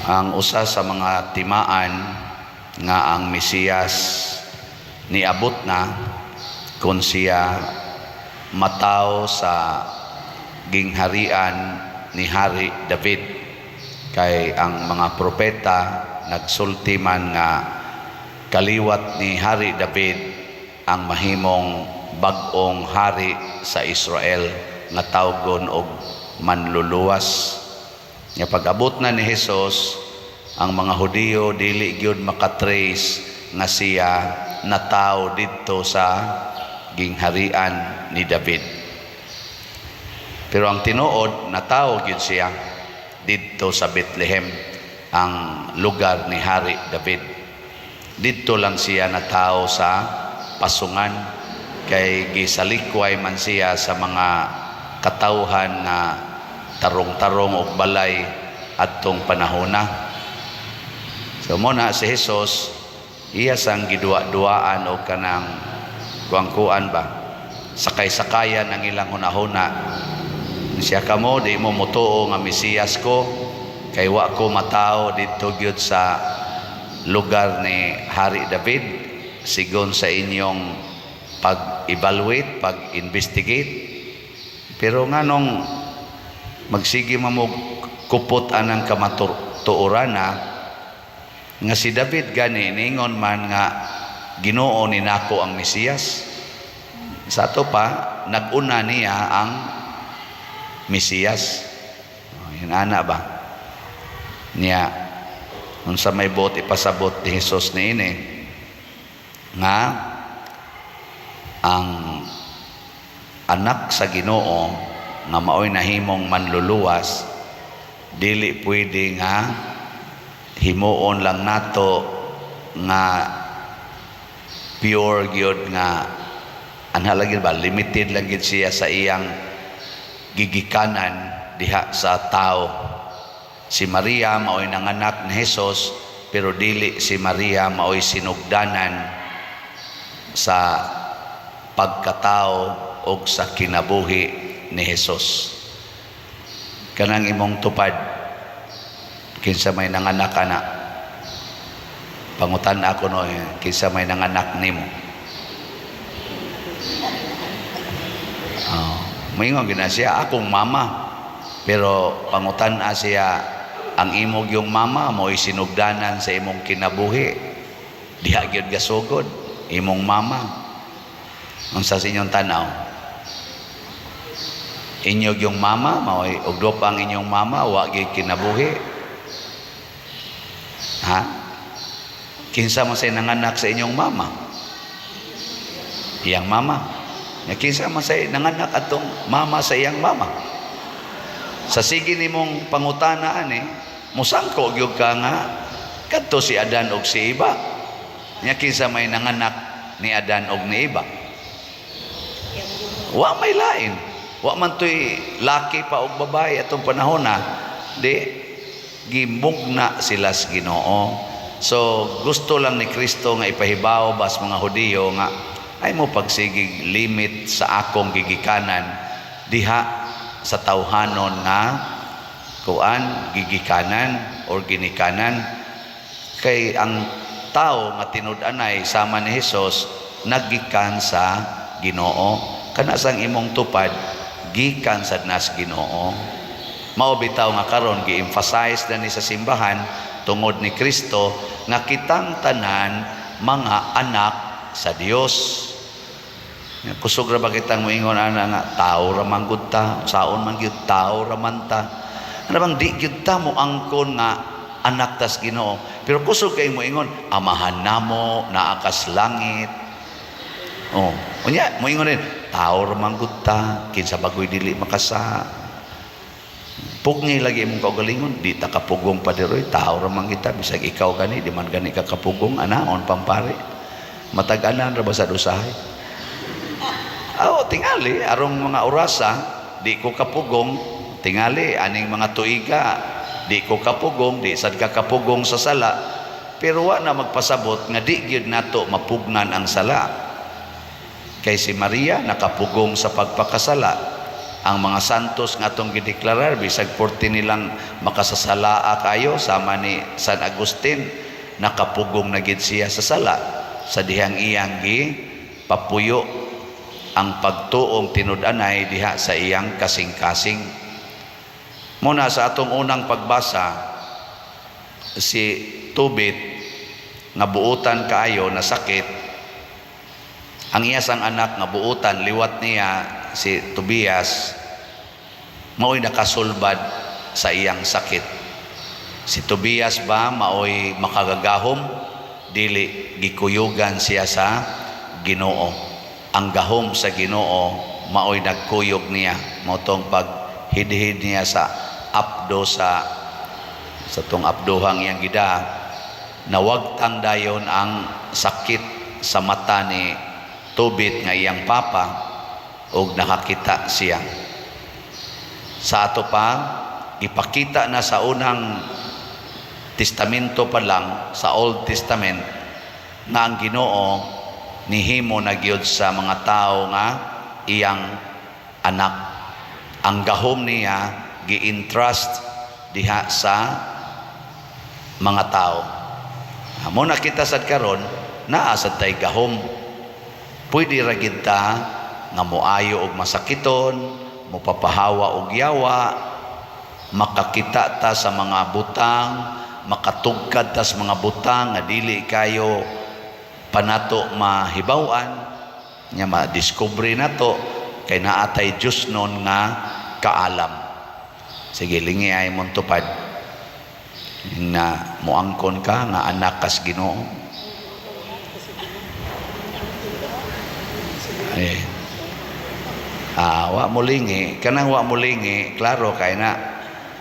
Ang usa sa mga timaan nga ang Mesiyas niabot na kung siya mataw sa gingharian ni Hari David, kay ang mga propeta nagsulti man nga kaliwat ni Hari David ang mahimong bag-ong hari sa Israel nga tawgon og Manluluwas. Nga pag-abot na ni Jesus, ang mga Hudiyo dili gyud makatrace nga siya nataw didto sa gingharian ni David. Pero ang tinuod, natawo gyud siya didto sa Bethlehem, ang lugar ni Hari David. Didto lang siya natawo sa pasungan kay gisalikway man siya sa mga katawhan nga tarong-tarong og balay adtong panahona. So mo na si Jesus, iya sang giduwa-duwaan og kanang kuang-kuan ba, sakay-sakayan ang ilang hunahuna. Siya, "Kamo di mo motuo nga Mesiyas ko kay wa ko matawo didto gyud sa lugar ni Hari David sigon sa inyong pag-evaluate, pag-investigate. Pero nganong magsige man mo kupot anang kamatuoran nga si David gani ningon man nga Ginoo ni nako ang Mesiyas? Sa ato pa, nag-una niya ang Mesiyas." Oh, yun ana ba niya, unsa may buot ipasabot ni Jesus niini nga ang anak sa Ginoo nga maoy nahimong Manluluwas, dili pwede nga himuon lang nato nga pure gyud nga anha lagi ba, limited lang gyud siya sa iyang gigikanan diha sa tao. Si Maria maoy nanganak ni Jesus, pero dili si Maria maoy sinugdanan sa pagkatao og sa kinabuhi ni Jesus. Kanang imong tupad, kinsa may nanganak ana? Pangutan ako no, kinsa may nanganak nimo? Oh, moingon gina siya, "Akong mama." Pero pangutan siya, ang imong yung mama mo'y sinugdanan sa imong kinabuhi? Diha gyud gasugod imong mama? Unsa sa inyong tanaw? Inyo yung mama mao'y og duha pa ang inyong mama, wa gyud kinabuhi? Ha? Kinsa man say nanganak sa inyong mama? Iyang mama. Nga kinsa man say nanganak atong mama sa iyang mama? Sa sige nimong pangutana ani, musangko gyud ka nga kadto si Adan og si Eva. Nya kinsa may nanganak ni Adan og ni Eva? Wa may lain. Wa man to'y laki pa og babae atong panahon na di gimugna sila sa Ginoo. So gusto lang ni Kristo nga ipahibaw bas mga Hudiyo nga ay mo pagsigig limit sa akong gigikanan diha sa tawhanon nga kuan, gigikanan or ginikanan, kay ang tao nga tinud-anay sama ni Hesus naggikan sa Ginoo. Kana sang imong tupad, gikan sad nas Ginoo. Mao bitaw nga karon gi-emphasize na ni sa simbahan tungod ni Kristo nga kitang tanan mga anak sa Dios. Kusog ra ba kitang moingon ana nga tao ra man gud ta, saon man gyud, tao ra man ta? Ano bang di gyud ta mo angkon nga anak tas Ginoo? Pero kusog kay moingon, "Amahan namo naa kas langit." Oh, unya moingon din, "Tao ra man gud ta, kinsa bagoy dili makasa." Pugni lagi imong kaugalingon, "Di ta kapugong pa diroy, tao ra man kita." Bisag ikaw gani, di man gani ka kapugong, anaon pampare. Matag-anan ra ba sa usahay? Aw, tingali arong mga orasa, di ko kapugong, tingali aning mga tuiga, di ko kapugong, di sad ka kapugong sa sala. Pero wa na magpasabot nga di gyud nato mapugnan ang sala. Kay si Maria nakapugong sa pagpakasala. Ang mga santos nga atong gideklarar, bisag porte nilang makasasalaa kayo, sama ni San Agustin, nakapugong na gid siya sa sala sa dihang iyang gi papuyo ang pagtuong tinud-anay diha sa iyang kasing-kasing. Muna sa atong unang pagbasa, si Tobit nga buutan kaayo na sakit, ang iya sang anak nga buutan liwat niya, si Tobias, mao'y nakasulbad sa iyang sakit. Si Tobias ba mao'y makagagahom? Dili, gikuyugan siya sa Ginoo. Ang gahom sa Ginoo mao'y nagkuyog niya, mao tong paghidhid niya sa apdo sa tong apdohang iyang gida, nawagtang dayon ang sakit sa mata ni Tobit nga iyang papa og nakakita siya. Sa ato pa, ipakita na sa unang testamento pa lang, sa Old Testament, nga ang Ginoo nihimo na gyud sa mga tao nga iyang anak. Ang gahom niya gi-entrust diha sa mga tao. Mo na kita sad karon, naa sad tay gahom. Pwede ra gid ta nga moayo og masakiton, mopapahawa og yawa, makakita ta sa mga butang, makatugkad ta sa mga butang nga dili kayo panato mahibaw-an, nya ma-discover nato kay naa tay Diyos nun nga kaalam. Sige, lingi ay mong tupad na moangkon ka nga anak kas Ginoo. Eh. Ah, wa mo lingi, kanang wa mo lingi, klaro kay na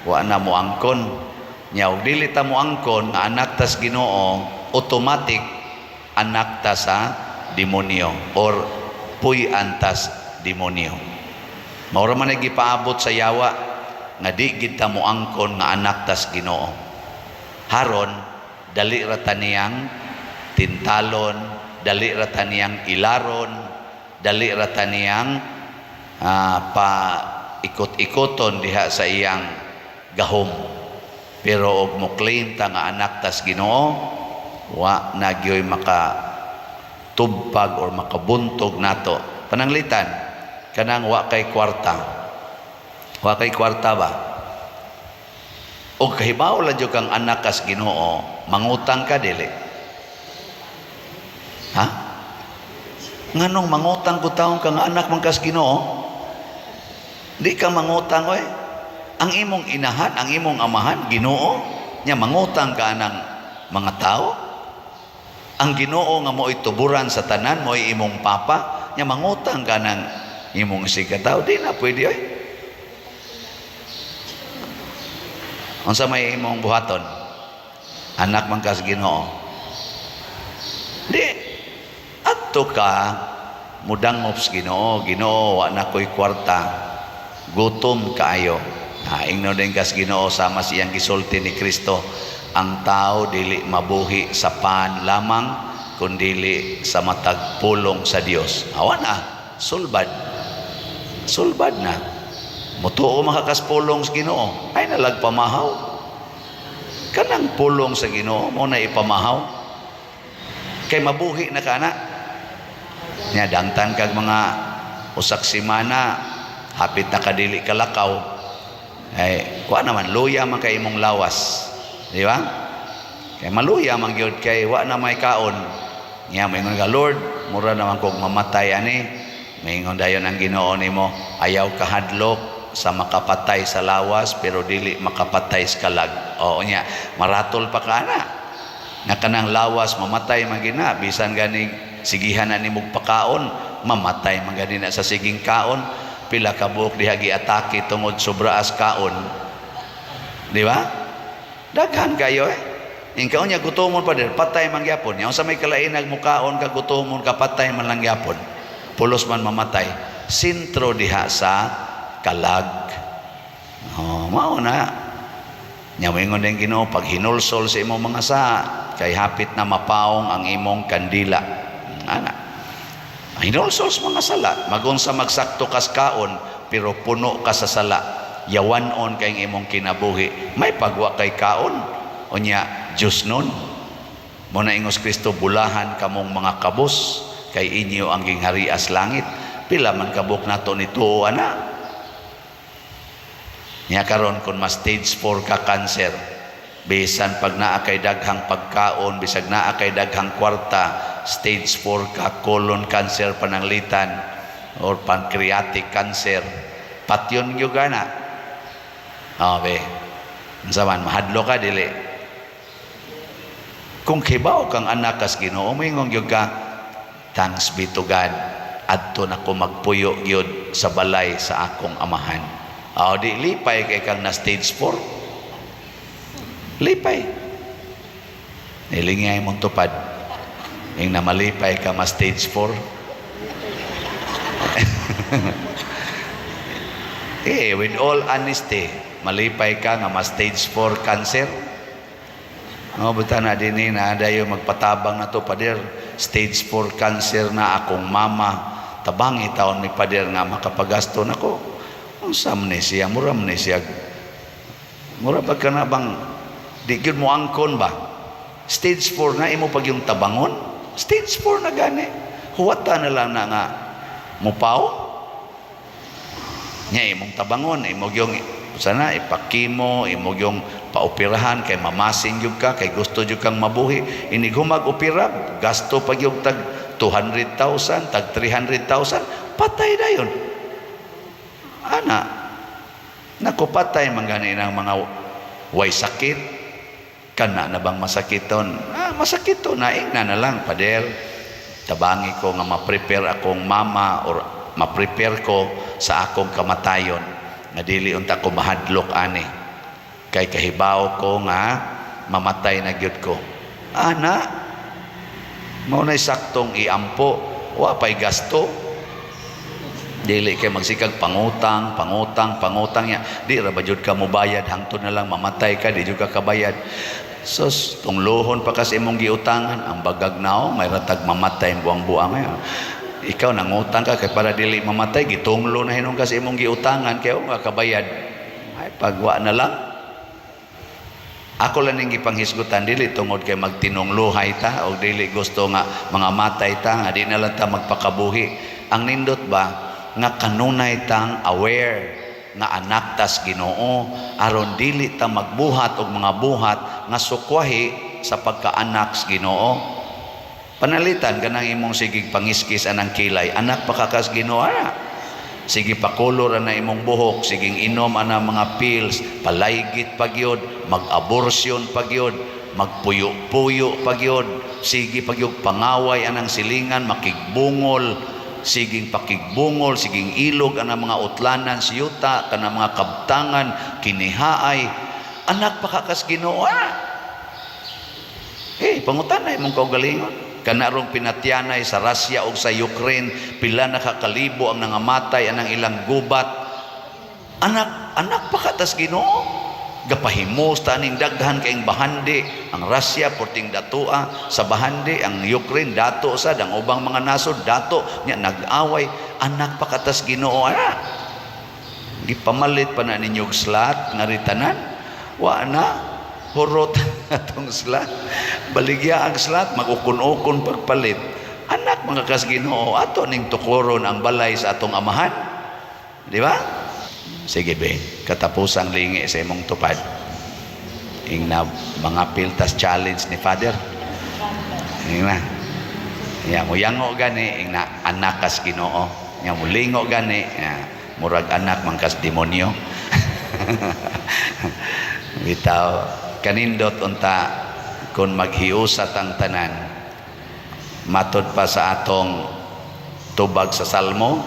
wa na moangkon. Nya og dili ta moangkon nga anak tas Ginoo, automatic anak ta sa demonyo or puy-an tas demonyo. Mao ra man ay gipaabot sa yawa nga di gid ta moangkon nga anak tas Ginoo. Haron dali ra ta niyang tintalon, dali ra ta niyang ilaron, dali ra ta niyang pa ikot-ikoton diha sa iyang gahom. Pero og mo claim ta nga anak tas Ginoo, wa na gyoy maka tubpag or makabuntog nato. Pananglitan kanang wa kay kwarta. Wa kay kwarta ba? Og kahibaw lang jud kang anak kas Ginoo, mangutang ka dili? Ha? Nganong mangutang ko taong ka nga anak man kas Ginoo? Di ka mangutang oy. Ang imong inahan, ang imong amahan, Ginoo, nya mangutang ka anang mga tao? Ang Ginoo nga mo'y tuburan sa tanan, mo'y imong papa, nya mangutang ka ng imong sikataw, di na pwede oy. Unsa may imong buhaton? Anak man kas Ginoo. Di adto ka mudangop sa Ginoo, "Ginoo, wa na ko'y kwarta, gutom kaayo." Ha, ingno din kas Ginoo sama siyang gisulti ni Kristo, ang tao dili mabuhi sa pan lamang kundili sa matag pulong sa Dios. Awa na, sulbad. Sulbad na. Mutuo makakaspulong sa Ginoo, ay nalagpamahaw. Kanang pulong sa Ginoo mo na ipamahaw. Kay mabuhi na ka na. Nya dangtan kag mga usak semana, hapit na kadili kalakaw. Ay kuha naman, luya man kay imong lawas. Di ba? Kay maluya man gyud kay wa na may kaon. Nya moingon ka, "Lord, mura naman kog mamatay ani." Moingon dayon ang Ginoo nimo, "Ayaw kahadlok sa makapatay sa lawas pero dili makapatay sa kalag." Oo nya, maratol pa ka na. Nga kanang lawas mamatay man gina, bisan gani sigihan na nimog pakaon, mamatay man gani na sa siging kaon. Pila ka buok diha giatake tungod sobraas kaon. Di ba? Daghan kayo eh. Ingkaon niya gutomon pa din, patay man gyapon. Nya unsa may kalain nagmukaon ka gutomon ka, patay man lang gyapon. Pulos man mamatay. Sentro diha sa kalag. Oh, mao na. Nya moingon din Ginoo, pag hinulsol sa imong mga saa kay hapit na mapaong ang imong kandila. Ana. Hinulsol sa mga sala, magunsa magsakto kas kaon, pero puno ka sa sala, yawan-on kay imong kinabuhi, may pagwa kay kaon, unya Diyos nun. Mo na ingos Kristo, "Bulahan kamong mga kabos kay inyo ang gingharias langit." Pila man kabuk nato nito ana? Nya karon, kung ma stage 4 ka cancer, bisan pag naa kay daghang pagkaon, bisag naa kay daghang kwarta, stage 4 ka, colon cancer pananglitan or pancreatic cancer, patyon gyud ka na. Oh, be. Unsa man, mahadlo ka, dili? Kung kibaw kang anak kas Ginoo, moingon gyud ka, "Thanks be to God, adto na ko magpuyo gyud sa balay sa akong Amahan." Oh, di lipay kay kang na stage 4. Lipay. Nilingay mong tupad. Ing na malipay ka ma stage 4. Eh, with all honesty, malipay ka nga ma stage 4 cancer? No, buta na din na dayo magpatabang na to, "Pader, stage 4 cancer na akong mama. Tabangi taon mi, pader, nga makapagasto nako." Unsa man ni siya, mura man ni siya. Mura pa ka na bang di gyud mo angkon ba? Stage 4 na imo pag yung tabangon? Stage 4 na gani. Huwata na lang na nga mupaw. Nya imong tabangon, imo yung sana ipakimo, imo yung paoperahan kay mamasin gyud ka, kay gusto gyud kang mabuhi. Inig humag opera, gasto pa gyud tag 200,000, tag 300,000, patay dayon. Ana, nako, patay man gani ng mga way sakit. Kana na bang masakiton? Ah, masakiton na, ingna na lang, "Pader, tabangi ko nga ma-prepare akong mama or ma-prepare ko sa akong kamatayon nga dili unta ko mahadlok ani kay kahibaw ko nga mamatay na gyud ko." Ana, mao nay saktong iampo, wa pay gasto, dili kay magsikag pangutang, pangutang, pangutang ya. Di ra ba jud ka mobayad, hangtod na lang mamatay ka, di jud ka kabayad. Sus, tunglohon pa kasi imong giutangan, ang bagag nao, may ratag mamatay buang-buang ngayon. Ikaw nangutang ka kay para dili mamatay, gitunglo na hinon kasi imong giutangan kay nga kabayad. Ay, pagwa na lang. Ako lang ning gipanghisgutan, dili tungod kay magtinungluhay ta o dili gusto nga mga matay ta nga di na lang ta magpakabuhi. Ang nindot ba nga kanunay tang aware nga anak tas Ginoo aron dili ta magbuhat og mga buhat nga sukwahi sa pagkaanak sa Ginoo. Panalitan kanang imong sigig pangiskis anang kilay, anak pa ka kas Ginoo ana. Sige pakulor ana imong buhok, siging inom ana mga pills, palaygit pa gyud, mag-abortion pa gyud, magpuyo-puyo pa gyud, sige pa gyud pangaway anang silingan, makigbungol, siging pakigbungol, siging ilog anang mga utlanan siyuta, kanang mga kabtangan, kinihaay, anak pa ka kas Ginoo ana. Eh, pangutan na imong kaugalingon. Kanarong pinatyanay sa Russia o sa Ukraine, pila na kakalibo ang nangamatay anang ilang gubat. Anak, anak pa ka tas Ginoo. Gapahimos ta aning daghan kaing bahandi. Ang Russia porting datoa sa bahandi, ang Ukraine dato sa ang ubang mga nasod dato nya nag-away. Anak pa ka tas Ginoo ana. Gipamalit pa na ninyo og slot nga ritanan. Wa na hurot atong slot. Baligya ang slot, mag-ukon-ukon pagpalit. Anak mga kas Ginoo, ato ning tukuron ang balay sa atong Amahan. Di ba? Sige be, katapusang lingi sa imong tupad. Ing na mga piltas challenge ni Father. Ing na. Ya, muyango gani ing na anak kas Ginoo. Ya mulingo gani, ya, murag anak man kas demonyo. Bitaw, kanindot unta kung maghiusa tang tanan, matod pa sa atong tubag sa Salmo,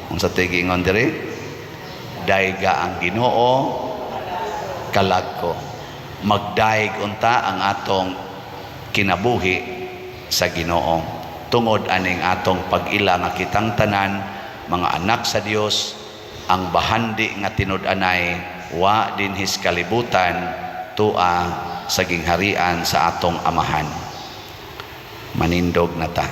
unsa to'y giingon diri? "Dayga ang Ginoo, kalag ko." Magdaig unta ang atong kinabuhi sa Ginoo tungod aning atong pag-ila nga kitang tanan mga anak sa Dios, ang bahandi nga tinud-anay wa dinhis kalibutan, tua sa gingharian sa atong Amahan. Manindog na ta.